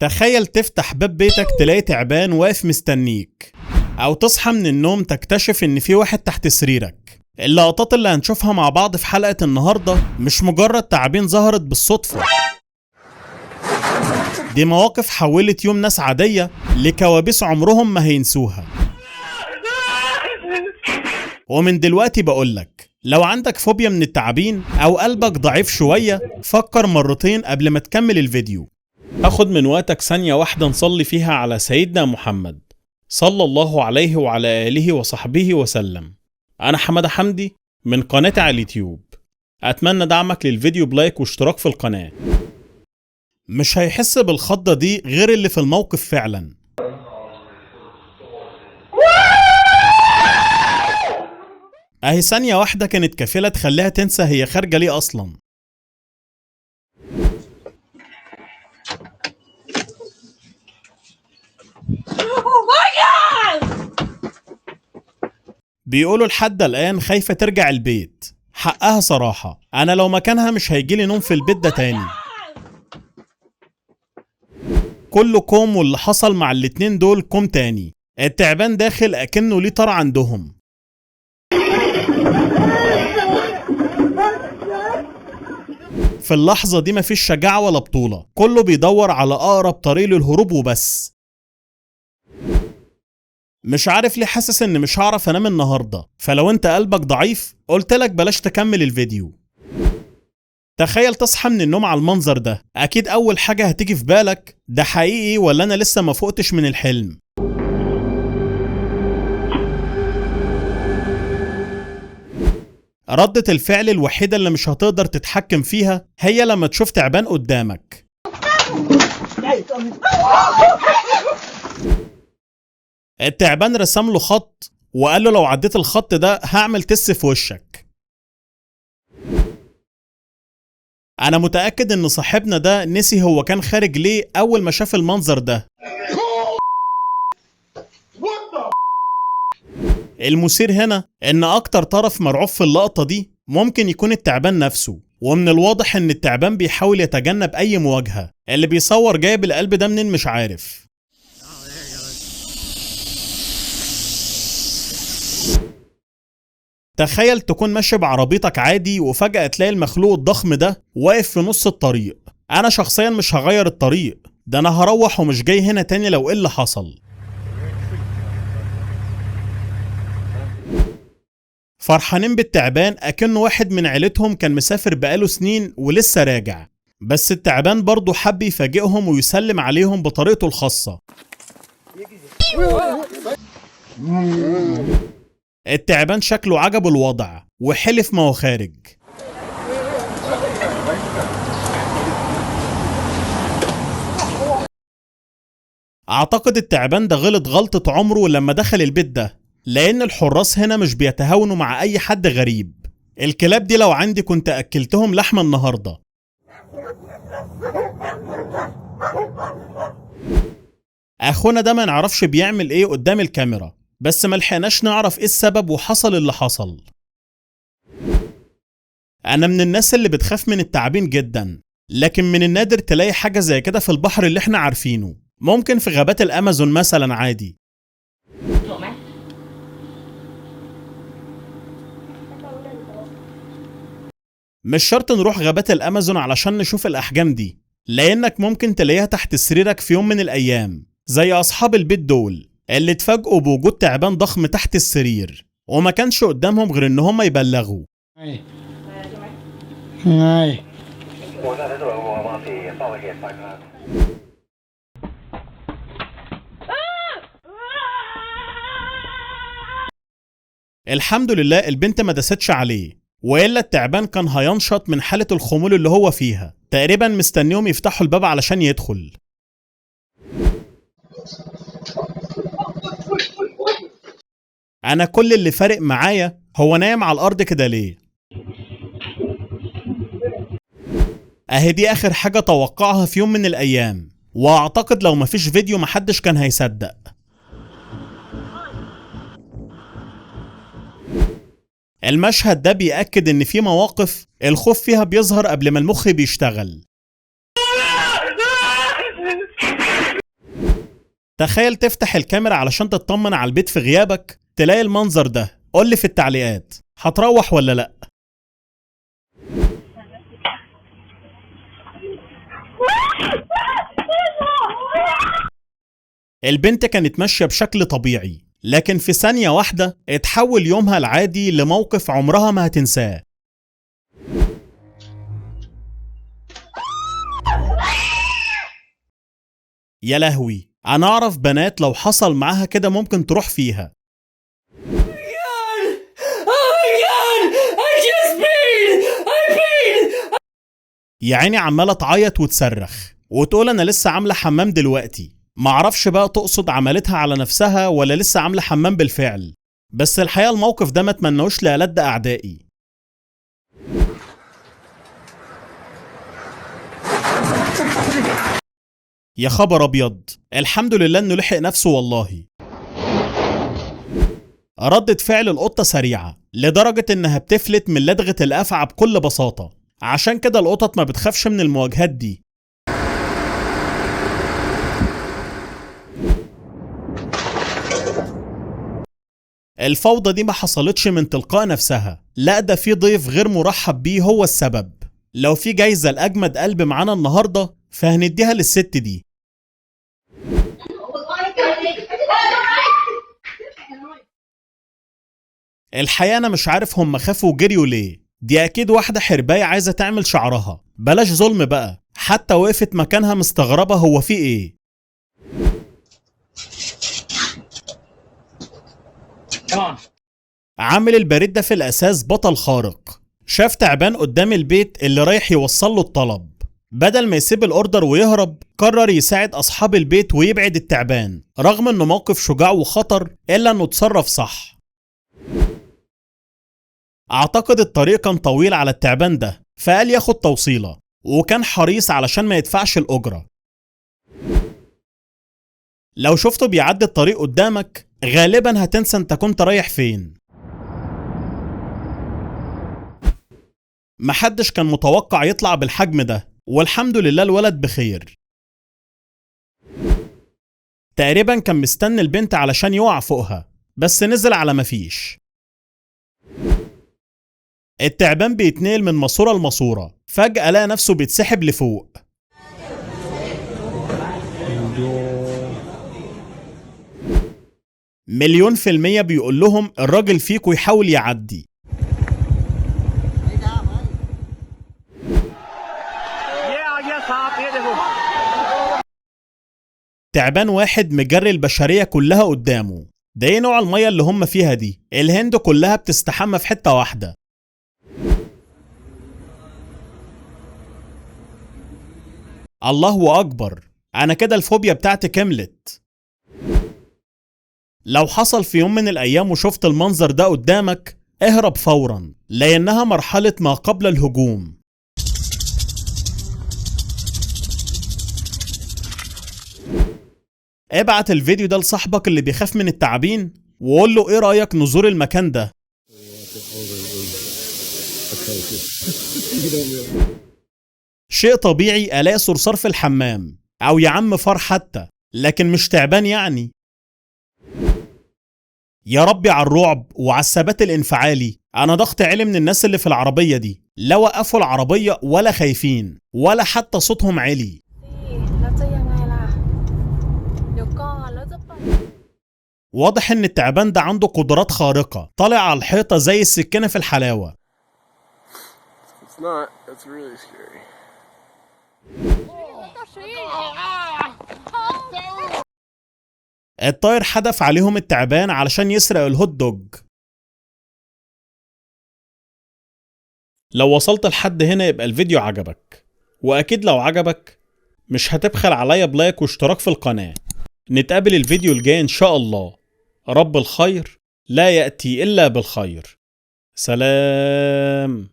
تخيل تفتح باب بيتك تلاقي تعبان واقف مستنيك، أو تصحى من النوم تكتشف إن في واحد تحت سريرك. اللقطات اللي هنشوفها مع بعض في حلقة النهاردة مش مجرد تعابين ظهرت بالصدفة، دي مواقف حولت يوم ناس عادية لكوابيس عمرهم ما هينسوها. ومن دلوقتي بقولك لو عندك فوبيا من التعابين أو قلبك ضعيف شوية فكر مرتين قبل ما تكمل الفيديو. أخد من وقتك ثانية واحدة نصلي فيها على سيدنا محمد صلى الله عليه وعلى آله وصحبه وسلم. أنا حمادة حمدي من قناة على اليوتيوب، أتمنى دعمك للفيديو ب like واشتراك في القناة. مش هيحس بالخضة دي غير اللي في الموقف فعلا. أهي ثانية واحدة كانت كافلة تخليها تنسى هي خارجة ليه أصلا. بيقولوا لحد الآن خايفة ترجع البيت. حقها صراحة، أنا لو مكانها مش هيجيلي نوم في البيت ده تاني. كله كوم واللي حصل مع الاتنين دول كوم تاني. التعبان داخل أكنه ليه طار عندهم. في اللحظة دي مفيش شجاعة ولا بطولة، كله بيدور على أقرب طريق للهروب وبس. مش عارف ليه حاسس ان مش هعرف انام النهاردة، فلو انت قلبك ضعيف قلتلك بلاش تكمل الفيديو. تخيل تصحى من النوم على المنظر ده، اكيد اول حاجة هتيجي في بالك ده حقيقي ولا انا لسه ما فقتش من الحلم. ردة الفعل الوحيدة اللي مش هتقدر تتحكم فيها هي لما تشوف تعبان قدامك. التعبان رسم له خط وقال له لو عديت الخط ده هعمل تس في وشك. انا متأكد ان صاحبنا ده نسي هو كان خارج ليه اول ما شاف المنظر ده. المثير هنا ان اكتر طرف مرعوب في اللقطة دي ممكن يكون التعبان نفسه، ومن الواضح ان التعبان بيحاول يتجنب اي مواجهة. اللي بيصور جايب القلب ده منين مش عارف. تخيل تكون ماشي بعربيتك عادي وفجأة تلاقي المخلوق الضخم ده واقف في نص الطريق. انا شخصيا مش هغير الطريق ده، انا هروح ومش جاي هنا تاني لو ايه اللي حصل. فرحانين بالتعبان اكنه واحد من عيلتهم كان مسافر بقاله سنين ولسه راجع، بس التعبان برضه حب يفاجئهم ويسلم عليهم بطريقته الخاصة. التعبان شكله عجبه الوضع وحلف ما هو خارج. اعتقد التعبان ده غلط غلطة عمره لما دخل البيت ده، لان الحراس هنا مش بيتهاونوا مع اي حد غريب. الكلاب دي لو عندي كنت اكلتهم لحمة النهاردة. اخونا ده ما نعرفش بيعمل ايه قدام الكاميرا، بس ملحقناش نعرف ايه السبب وحصل اللي حصل. انا من الناس اللي بتخاف من التعابين جدا، لكن من النادر تلاقي حاجة زي كده في البحر اللي احنا عارفينه. ممكن في غابات الامازون مثلا عادي. مش شرط نروح غابات الامازون علشان نشوف الاحجام دي، لانك ممكن تلاقيها تحت سريرك في يوم من الايام، زي اصحاب البيت دول اللي اتفاجئوا بوجود تعبان ضخم تحت السرير وما كانش قدامهم غير ان هم يبلغوا. الحمد لله البنت ما دستش عليه، والا التعبان كان هينشط من حالة الخمول اللي هو فيها. تقريبا مستنيهم يفتحوا الباب علشان يدخل. انا كل اللي فارق معايا هو نايم على الارض كده ليه؟ اهي دي اخر حاجة توقعها في يوم من الايام، واعتقد لو مفيش فيديو محدش كان هيصدق. المشهد ده بيأكد ان في مواقف الخوف فيها بيظهر قبل ما المخ بيشتغل. تخيل تفتح الكاميرا علشان تطمن على البيت في غيابك تلاقي المنظر ده. قولي في التعليقات هتروح ولا لأ؟ البنت كانت ماشية بشكل طبيعي، لكن في ثانية واحدة اتحول يومها العادي لموقف عمرها ما هتنساه. يا لهوي، أنا أعرف بنات لو حصل معاها كده ممكن تروح فيها. يا عيني عمالة تعيط وتصرخ وتقول أنا لسه عاملة حمام دلوقتي. معرفش بقى تقصد عملتها على نفسها ولا لسه عاملة حمام بالفعل، بس الحقيقة الموقف ده ما اتمنوش لألد أعدائي. يا خبر أبيض، الحمد لله إنه لحق نفسه والله. ردة فعل القطة سريعة لدرجة إنها بتفلت من لدغة الأفعى بكل بساطة، عشان كده القطط ما بتخافش من المواجهات دي. الفوضى دي ما حصلتش من تلقاء نفسها، لا ده في ضيف غير مرحب بيه هو السبب. لو في جايزة لأجمد قلب معانا النهاردة فهنديها للست دي. الحقيقة أنا مش عارف هم خافوا وجريوا ليه، دي أكيد واحدة حرباية عايزة تعمل شعرها، بلاش ظلم بقى. حتى وقفت مكانها مستغربة هو في إيه. عامل البريد ده في الأساس بطل خارق، شاف تعبان قدام البيت اللي رايح يوصل له الطلب، بدل ما يسيب الأوردر ويهرب قرر يساعد أصحاب البيت ويبعد التعبان، رغم إنه موقف شجاع وخطر إلا إنه اتصرف صح. أعتقد الطريق كان طويل على التعبان ده فقال ياخد توصيلة، وكان حريص علشان ما يدفعش الأجرة. لو شفته بيعدي الطريق قدامك غالبا هتنسى انت كنت رايح فين. محدش كان متوقع يطلع بالحجم ده، والحمد لله الولد بخير. تقريبا كان مستني البنت علشان يقع فوقها، بس نزل على مفيش. التعبان بيتنقل من ماسورة لماسورة، فجأة لقى نفسه بيتسحب لفوق. مليون في المية بيقول لهم الراجل فيكو يحاول يعدي. تعبان واحد مجري البشرية كلها قدامه، ده ايه نوع المية اللي هم فيها دي؟ الهند كلها بتستحمى في حتة واحدة. الله أكبر، أنا كده الفوبيا بتاعتي كملت. لو حصل في يوم من الأيام وشفت المنظر ده قدامك اهرب فورا، لأنها مرحلة ما قبل الهجوم. ابعت الفيديو ده لصاحبك اللي بيخاف من التعابين وقول له ايه رأيك نزور المكان ده. شيء طبيعي ألاقي صرصار في الحمام أو يا عم فار حتى، لكن مش تعبان يعني. يا ربي على الرعب وعلى الثبات الانفعالي، أنا ضغط عالي من الناس اللي في العربية دي، لا وقفوا العربية ولا خايفين ولا حتى صوتهم عالي. واضح إن التعبان ده عنده قدرات خارقة، طالع على الحيطة زي السكينة في الحلاوة. الطائر حدف عليهم التعبان علشان يسرق الهوت دوج. لو وصلت لحد هنا يبقى الفيديو عجبك، وأكيد لو عجبك مش هتبخل عليا بلايك واشتراك في القناة. نتقابل الفيديو الجاي إن شاء الله. رب الخير لا يأتي إلا بالخير. سلام.